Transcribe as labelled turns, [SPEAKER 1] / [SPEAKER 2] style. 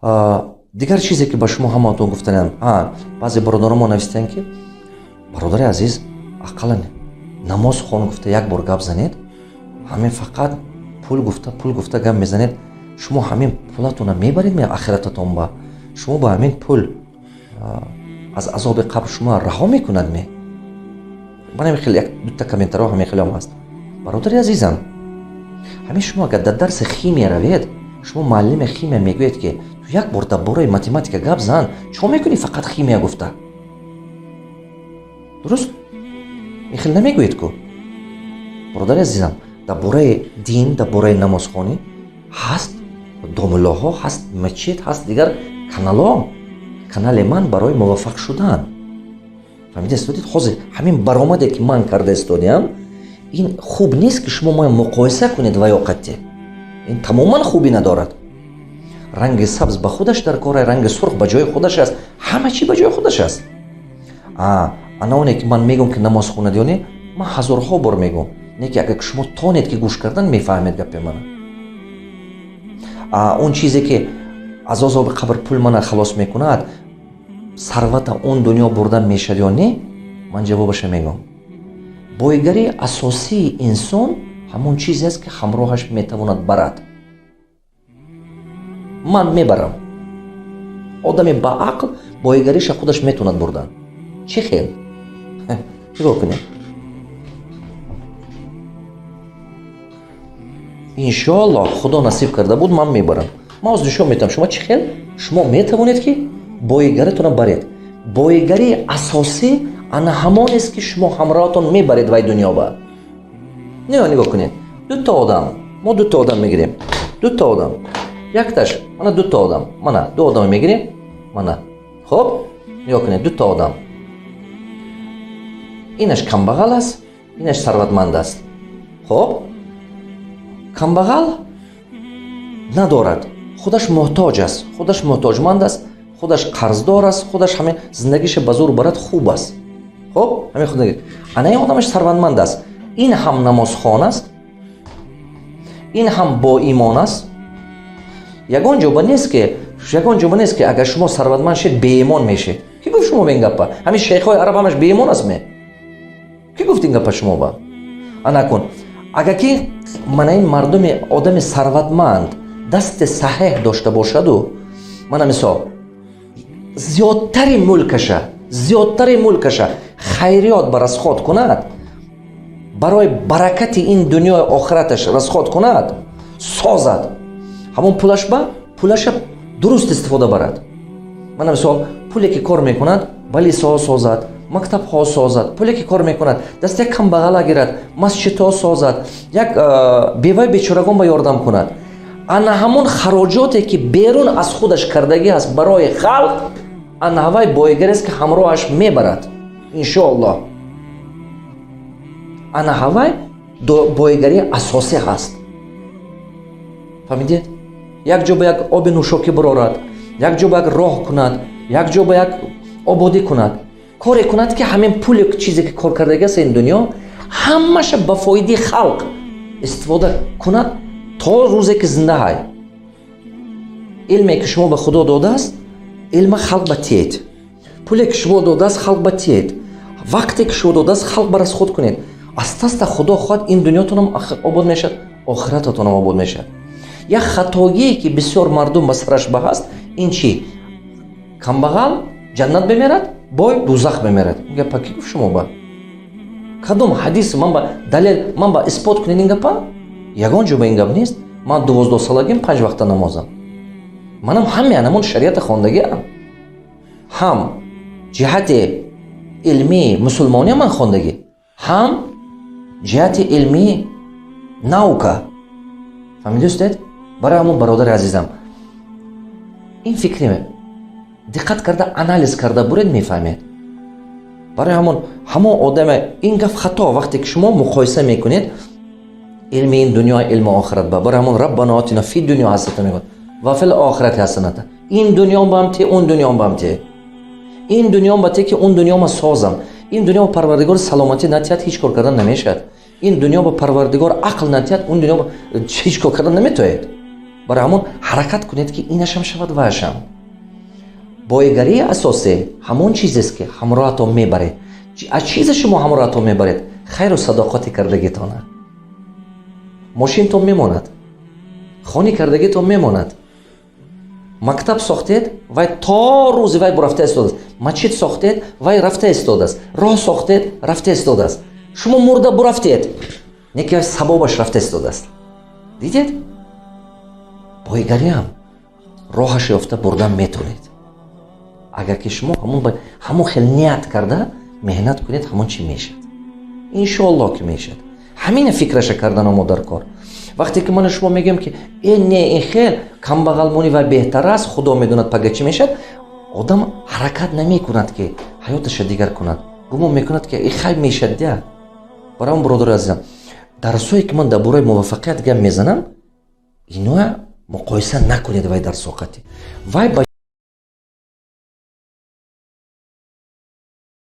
[SPEAKER 1] Дигар чизе, ки ба шумо ҳамаатон гуфтанам, баъзе бародарон мо навистанд, ки бародари азиз, ақаллан намоз хон гуфта як бор гап занед. Ҳамин фақат пул гуфта, пул гуфта гап мезанед. Шумо ҳамин пулатонро мебаред ме ахирататон ба? Шумо ба ҳамин пул аз азоби қабр шумо раҳо мекунад ме? Ман ҳамин хел як дута комментарҳо ҳамин хелам ҳаст. Бародари азизам, ҳамин шумо агар дар дарси химия равед, шумо муаллими химия мегӯед, ки ту як бор дар бораи математика гап зан, чо мекунӣ фақат химия гуфта? Дуруст, ин хел намегӯед ку? Бародари азизам, дар бораи дин, дар бораи намозхонӣ ҳаст домуллоҳо, ҳаст мачид, ҳаст дигар каналҳо. Канали ман барои муваффақ шудан, фаҳмида истодед? Ҳозир ҳамин баромаде, ки ман карда истодиам, ин хуб нест, ки шумо ман муқоиса кунед ва ё қатъе. Ин тамоман хубӣ надорад. Ранги сабз ба худаш дар кора, ранги сурх ба ҷои худаш аст, ҳама чӣ ба ҷои худаш аст. Ана оне, ки ман мегӯм, ки намоз хонад ё не, ман ҳазорҳо бор мегӯм, не ки агар шумо тонед, ки гӯш кардан, мефаҳмед гапи мана. Он чизе, ки аз азоби қабр пул мана халос мекунад, сарвата он дунё бурдан мешавад ё не, ман ҷавобаша мегӯм: бойгарии асосии инсон ҳамон чизест, ки ҳамроҳаш метавонад барад. Ман мебарам. Одами баақл бойгариша худаш метавонад бурдан. Чӣ хел? Нигоҳ кунед. Иншоаллоҳ, Худо насиб карда буд, ман мебарам. Ман ҳозир нишон медиҳам шумо, чӣ хел шумо метавонед, ки боигаритонро баред. Боигарии асосӣ ана ҳамонест, ки шумо ҳамроҳатон мебаред вай дунё ба. Не, нигоҳ кунед, дута одам, мо дута одам мегирем, дута одам, якташ мана, дута одам, мана ду одам мегирем, мана. Хуб, нигоҳ кунед, дута одам: инаш камбағал аст, инаш сарватманд аст. Хуб, камбағал надорад, худаш муҳтоҷ аст, худаш муҳтоҷманд аст, худаш қарздор аст, худаш ҳамин зиндагиша ба зур барад, хуб аст. Хуб, ҳамин худ. Ана ин одамаш сарватманд аст. Ин ҳам намозхон аст, ин ҳам боимон аст. Ягон ҷоба нест, ки, ягон ҷоба нест, ки агар шумо сарватманд шед, беимон мешед. Ки гуфт шумо ба ин гапа? Ҳамин шейхҳои араб ҳамаш беимон аст ме? Ки гуфт ин гапа шумо ба? Ана кун, агар ки мана ин мардуми одами сарватманд дасти саҳеҳ дошта бошаду, мана мисол, зиёдтари мулкаша хайриёт ба расход кунад, барои баракати ин дунёи охираташ расход кунад, созад, ҳамон пулаш ба пулаша дуруст истифода барад. Мана мисол, пуле ки кор мекунад, балисоҳо созад, мактабҳо созад, пуле ки кор мекунад, даст як камбағала гирад, масҷидҳо созад, як беваи бечорагон ба ёрдам кунад. Ана ҳамон хароҷоте, ки берун аз худаш кардагӣ аст барои халқ, ана ҳавай боигарест, ки ҳамроҳаш мебарад, иншоаллоҳ. Ана ҳавай боигарии асосӣ ҳаст, фаҳмидед? Як ҷо ба як оби нӯшокӣ барорад, як ҷо ба як роҳ кунад, як ҷо ба як ободӣ кунад, коре кунад, ки ҳамин пули чизе, ки кор кардагиаст ин дунё, ҳамаша ба фоидаи халқ истифода кунад то рӯзе, ки зинда ҳай. Илме, ки шумо ба Худо додааст, илма халқ ба тиед. Пуле, ки шумо додааст, халқ ба тиед. Вақте, ки шумо додааст, халқ ба расход кунед. Аста аста, Худо хоҳад, ин дунётонам обод мешавад, охирататонам обод мешавад. Як хатогие, ки бисёр мардум ба сараш ба ҳаст, ин чӣ? Камбағал ҷаннат мемерад, бой дузах мемерад. Ин гапа ки гуфт шумо ба? Кадом ҳадис? Ман ба далел, ман ба исбот кунед ин гапа. Ягон ҷо ба ин гап нест. Ман 12-солагим панҷ вақта намозам. Манам ҳаме анамон шариата хондагиам, ҳам ҷиҳати илмии мусулмониам ман хондагӣ, ҳам ҷиҳати илмии наука. Фаҳмидустед? Барои ҳамон, бародари азизам, ин фикри диққат карда, анализ карда буред, мефаҳмед. Барои ҳамон, ҳамон одаме, ин гап хато, вақте ки шумо муқоиса мекунед илми ин дунё, илми охират ба. Барои ҳамон ربنا آتنا في الدنيا حسنة мегӯяд وفي الآخرة حسنة. Ин дунём баам те, он дунём баам те. Ин дунём ба те, ки он дунёма созам. Ин дунё ба Парвардигор саломатӣ натиҳад, ҳеҷ кор кардан намешавад. Ин дунё ба Парвардигор ақл натиҳад, он дунё ҳеҷ кор кардан наметавонед. Барои ҳамон ҳаракат кунед, ки инашам шавад, ваашам. Боигарии асосӣ ҳамон чизест, ки ҳамроҳатон мебаред. Аз чизе шумо ҳамроҳатон мебаред? Хайру садоқати кардагитона. Мошинтон мемонад, хони кардагитон мемонад. Мактаб сохтед, вай то рӯзи вай рафта истодааст. Мачид сохтед, вай рафта истодааст. Роҳ сохтед, рафта истодааст. Шумо мурда бурафтед, не ки савобаш рафта истодааст. Дидед, боигариам роҳаш ёфта бурдан метавонед, агар ки шумо ҳамон хел ният карда меҳнат кунед. Ҳамон чӣ мешавад, иншоалло, ки мешавад. Ҳамина фикраша кардан мо дар кор. Вақте ки мана шумо мегӯем, ки э, не, ин хел камбағалмонӣ вай беҳтар аст, худо медонад, пага чӣ мешавад, одам ҳаракат намекунад, ки ҳаёташа дигар кунад. Гумон мекунад, ки хай, мешад дя. Барои он, бародари азизам, дарсое ки ман дар бораи муваффақият гап мезанам, иноя муқоиса накунед. Вай дарсоқатӣ вай ба